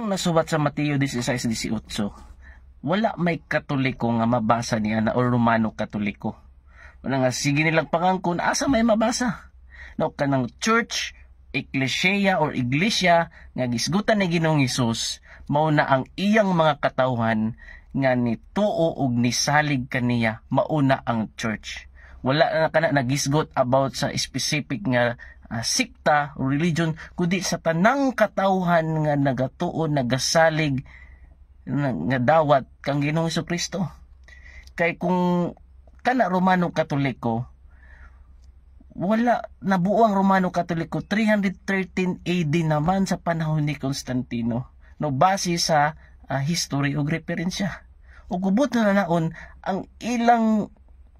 Ang nasuwat sa Mateo 16:18, wala may Katoliko nga mabasa niya na or Romano Katoliko. Wala nga sige nilang pangangkon, asa may mabasa? No, kanang church, eklesia or iglesia nga gisgutan ni Ginoong Hesus, mao na ang iyang mga katawhan nga nituo og nisalig kaniya, mauna ang church. Wala na kana nagisgot about sa specific nga sikta o religion, kundi sa tanang katawhan nga nagatuo, nagasalig nga dawat kang Ginoong Kristo. Kay kung kana Romano Katoliko, wala nabuo ang Romano Katoliko 313 AD naman sa panahon ni Constantino, no, base sa history ug referensya. Ug gubot na naon ang ilang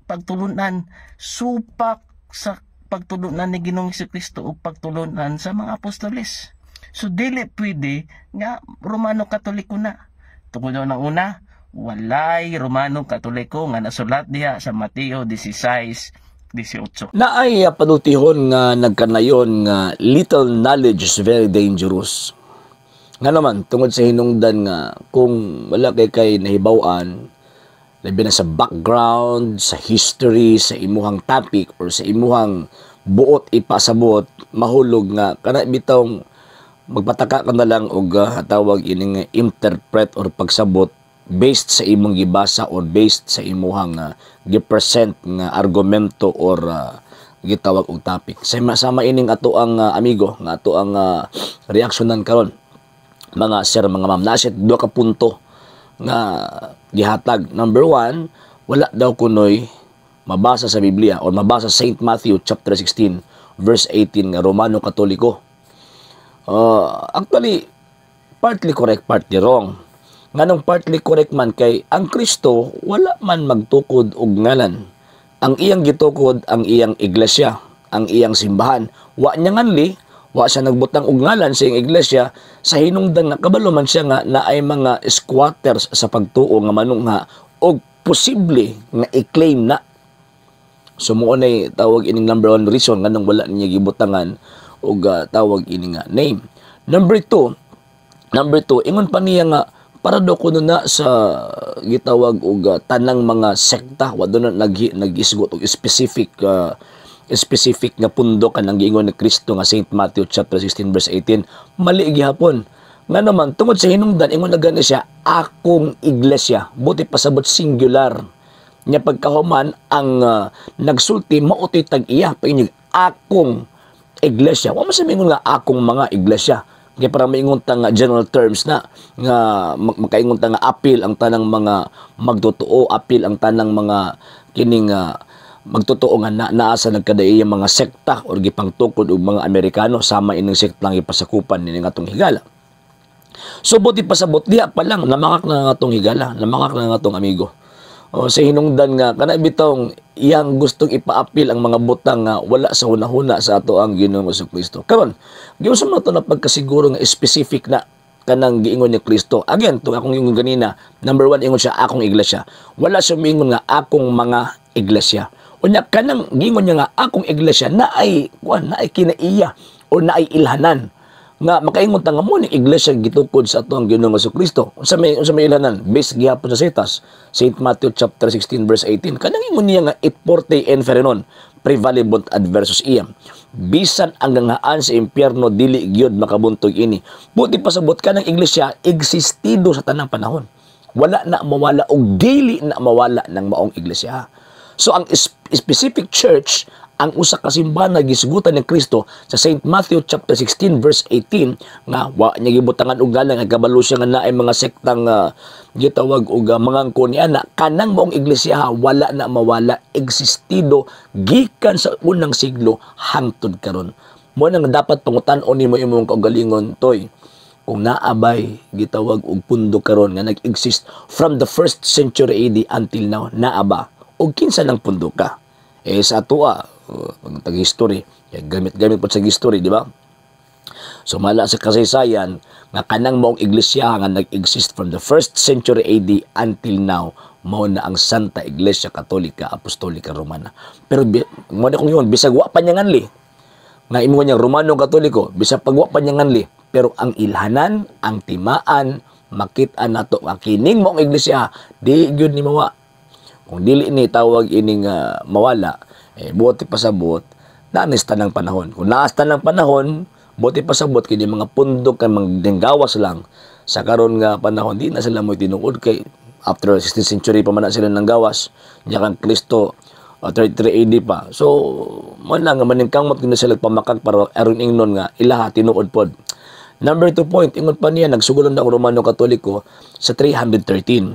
pagtulunan supak sa pagtulunan ni Ginoong Kristo ug pagtulunan sa mga apostoles. So dili pwede nga Romano Katoliko na. Tungod ng una, walay Romano Katoliko nga nasulat diha sa Mateo 16:18. Naay panultihon nga nagkanayon nga little knowledge is very dangerous. Nga naman, tungod sa hinungdan nga kung wala kay nahibaw-an, labi na sa background, sa history, sa imuhang topic or sa imuhang buot ipasabot, mahulog nga kana bitawng magpataka ka na lang og tawag ining interpret or pagsabot based sa imong gibasa or based sa imuhang gi-present nga argumento or gitawag og topic. Sama sama ining ato ang amigo nga ato ang reaksyonan karon, mga sir, mga ma'am. Naa siya duha ka punto nga gihatag. Number one, wala daw kunoy mabasa sa Biblia or mabasa sa St. Matthew chapter 16 verse 18 nga Romano Katoliko. Actually, partly correct, partly wrong. Nganong partly correct man? Kay ang Kristo wala man magtukod og ngalan. Ang iyang gitukod ang iyang iglesia, ang iyang simbahan. Wa niya nganli, wa siya nagbutang og ngalan sa iyang iglesia sa hinungdan nga kabalo man siya nga naay mga squatters sa pagtuo nga manungha og posible nga i-claim na. So mao nay tawag ining number one reason nganong wala niya gibutangan og tawag ini nga name. Number two, ingon pa niya nga para daw kuno na sa gitawag og tanang mga sekta, wa do na nag-isgot og specific nga pundo kanang giingon ni Kristo nga St. Matthew chapter 16 verse 18. Mali gihapon. Nga naman, tungod sa hinungdan ingon na gani siya akong iglesia, buti pasabot singular nya. Pagkahuman ang nagsulti mao to'y tag-iya, painyog akong iglesia. Wa man sa mingon nga akong mga iglesia. Kaya para maingon ta nga general terms na nga makaingon ta nga apil ang tanang mga magtotoo, apil ang tanang mga kining magtotoo nga naa sa nagkadaiya mga sekta or gipangtukod og mga Amerikano sama ining sekta nga gipasakupan nining atong higala. So buti pasabot diha pa lang namakak na nga atong higala, namakak na nga atong amigo. O, sa hinungdan nga kana bitawng iyang gustong ipaapil ang mga butang nga wala sa hunahuna sa ato ang Ginoong Kristo. Karon, giunsa man to na pagkasiguro nga specific na kanang giingon ni Kristo? Again, to akong ingon ganina, number one, ingon siya akong iglesia. Wala siya miingon nga akong mga iglesia. Unya kanang giingon niya nga akong iglesia na ay kuan, na ay kinaiya o na ay ilhanan nga makaingon ta nga mo ning iglesia gitukod sa ato ang Ginoong Kristo. Unsa may ilhanan? Based gihapon sa sitas St. Matthew chapter 16 verse 18, kanang ingon niya nga et portae infernorum prevalebunt adversus eam. Bisan ang ganghaan sa impyerno dili gyud makabuntog ini. Buti pasabot ka ng iglesia existido sa tanang panahon. Wala na mawala og dili na mawala ng maong iglesia. So ang specific church, ang usa ka simbahan nga gisgutan ni Kristo sa St. Matthew chapter 16 verse 18 nga wa niya gibutangan og ngalan, nga kabalo siya nga naay mga sektang gitawag og mangangko niya na kanang maong iglesia wala na mawala, existido gikan sa unang siglo hangtod karon. Mo nang dapat pangutan-on nimo imong kaugalingon, toy, kung naabay gitawag og pundo karon nga nag-exist from the first century AD until now, naa ba? Og kinsa nang pundo ka? Eh sa atoa, pag tag-history, gamit-gamit po sa history, di ba? Sumala sa kasaysayan nga kanang maong iglesia nga nag-exist from the first century AD until now, mao na ang Santa Iglesia Katolika Apostolika Romana. Pero mo na kung yun, bisag wa pa niya nganli, nga imo niya Romano Katoliko, bisag pag wa pa niya nganli, Pero ang ilhanan, ang timaan, makita nato nga kining maong iglesia di gyud ni mawa. Kung dili ni tawag ining mawala, eh, buot pasabot naa ni sa tanang panahon. Kung naa sa tanang panahon, buot pasabot kini mga pundok kay mga gawas lang sa karon nga panahon, di na sila mo tinuod kay after 16th century pa man na sila nang gawas nya kang Kristo, 33 AD pa. So man lang nga maningkamot gid na sila pamakag para aron ingnon nga ilaha tinuod pod. Number 2 point, ingon pa niya, nagsugod na ang Romano Katoliko sa 313.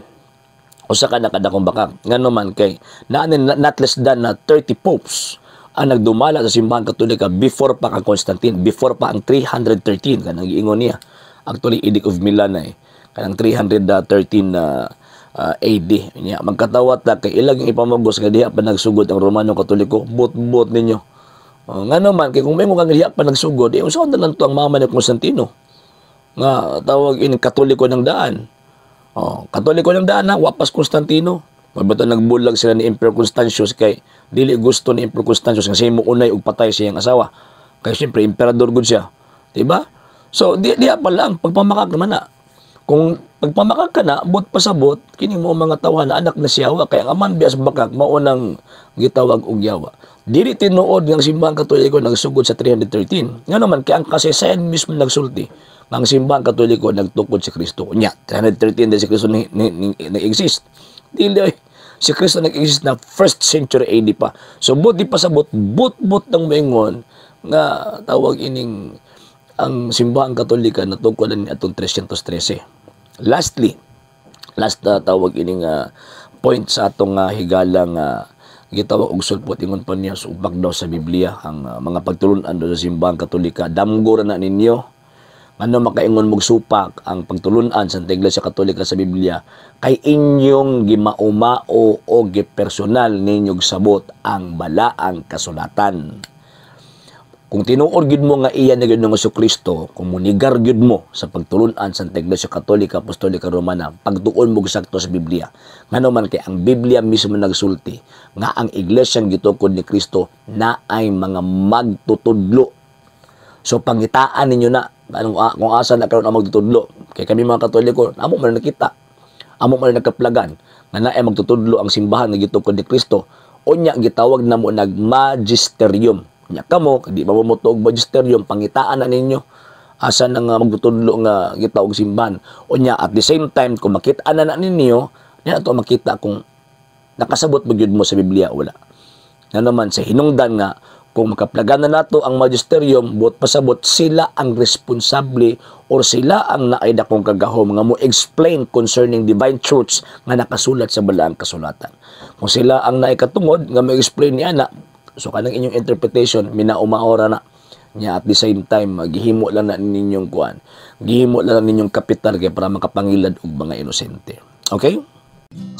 Usa ka nakadakong bakak. Ngano man kay naa ni not less than na 30 popes ang nagdumala sa Simbahan Katolika before pa kang Constantine, before pa ang 313 kanang giingon niya. Actually, Edict of Milan na eh. Kanang 313 na AD. Nya magkatawat ta kay ilang ipamugos nga diha pa nagsugod ang Romano Katoliko, but-but ninyo. Oh, ngano man kay kung may kang diha pa nagsugod, eh unsa na lang to ang mama ni Constantino nga tawag in Katoliko ng daan. Oh, Katoliko ng daan na wapas Constantino. Mabata nagbulag sila ni Emperor Constantius kay dili gusto ni Emperor Constantius nga siya mo unay og patay sa iyang asawa. Kay siyempre emperador gud siya. Diba? So di diha pa lang pagpamakak naman na. Kung pagpamakak ka na, but pasabot, kini mo mga tawhan na anak na siyawa kay ang aman bias bakak mao nang gitawag og yawa. Dili tinuod nga ang Simbahan Katoliko nagsugod sa 313. Nga naman kay ang kasaysayan mismo nagsulti nga ang Simbahan Katoliko nagtukod si Kristo. Nya, 313 din si Kristo ni nag-exist. Dili ay si Kristo nag-exist na first century AD pa. So but di pasabot, but-but ng moingon nga tawag ining ang Simbahan Katolika natukod ni atong 313. Lastly, last tawag ining point sa atong higalang gitawag og sulpot, ingon pa niya subak daw sa Biblia ang mga pagtulunan daw sa Simbahan Katolika. Damgo ra na ninyo. Ano makaingon mog supak ang pagtulunan sa Iglesia Katolika sa Biblia kay inyong gimaumao o gipersonal ninyong sabot ang balaang kasulatan. Kung tinuod gyud mo nga iya na gyud nga Kristo, kung munigar gyud mo sa pagtulunan sa Iglesia Katolika Apostolika Romana, pagtuon mo sakto sa Biblia. Ngano man kay ang Biblia mismo nagsulti nga ang iglesia gitukod ni Kristo na ay mga magtutudlo. So pangitaan ninyo na anong, kung asa na karon ang magtutudlo. Kay kami mga Katoliko, amo man nakita. Amo man nagkaplagan nga naay magtutudlo ang simbahan nga gitukod ni Kristo. Unya gitawag namo nag magisterium. Nya kamo, di ba mo motuog magisterium, pangitaan na ninyo asa na nga magtutudlo nga gitawag simbahan. Unya at the same time kung makita na na ninyo, nya ato makita kung nakasabot ba gyud mo sa Biblia o wala. Nga naman sa hinungdan nga kung makaplagan na nato ang magisterium, buot pasabot sila ang responsable or sila ang naay dakong kagahom nga mo explain concerning divine truths nga nakasulat sa balaang kasulatan. Kung sila ang naay katungod nga mo explain niya na, so kanang inyong interpretation minaumaora na niya. At the same time, gihimo lang na ninyong kuan, gihimo lang na ninyong kapital kay para makapangilad og mga inosente. Okay?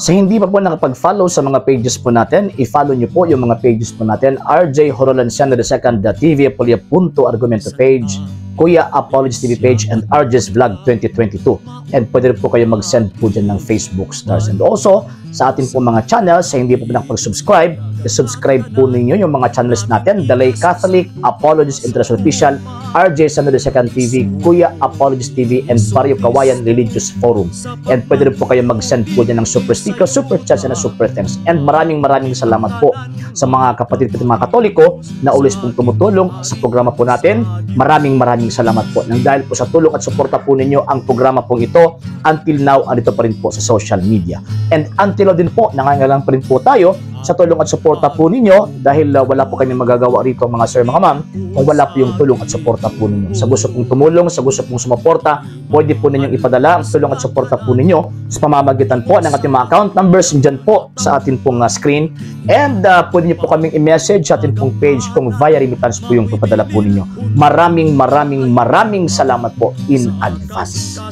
Sa hindi pa po nakapag-follow sa mga pages po natin, i-follow nyo po yung mga pages po natin. RJ Horolanciano II, TV Apolia Punto Argumento page, Kuya Apologies TV page, and RJ's Vlog 2022. And pwede rin po kayo mag-send po dyan ng Facebook stars. And also, sa atin po mga channels, sa hindi po nakapag-subscribe, i-subscribe po ninyo yung mga channels natin: The Lay Catholic, Apologies International Official, RJ Samuel II TV, Kuya Apologies TV, and Barrio Kawayan Religious Forum. And pwede rin po kayo mag-send po dyan ng super sticker, super chats, and super thanks. And maraming maraming salamat po sa mga kapatid po mga Katoliko na always pong tumutulong sa programa po natin. Maraming maraming salamat po. Nang dahil po sa tulong at suporta po ninyo, ang programa pong ito until now andito pa rin po sa social media. And until now din po, nangangailangan pa rin po tayo sa tulong at suporta po ninyo dahil wala po kami magagawa rito, mga sir, mga ma'am, kung wala po yung tulong at suporta po ninyo. Sa gusto pong tumulong, sa gusto pong sumuporta, pwede po ninyong ipadala ang tulong at suporta po ninyo sa pamamagitan po ng ating mga account numbers dyan po sa atin pong screen. And pwede niyo po kaming i-message sa atin pong page kung via remittance po yung papadala po ninyo. Maraming maraming maraming salamat po in advance.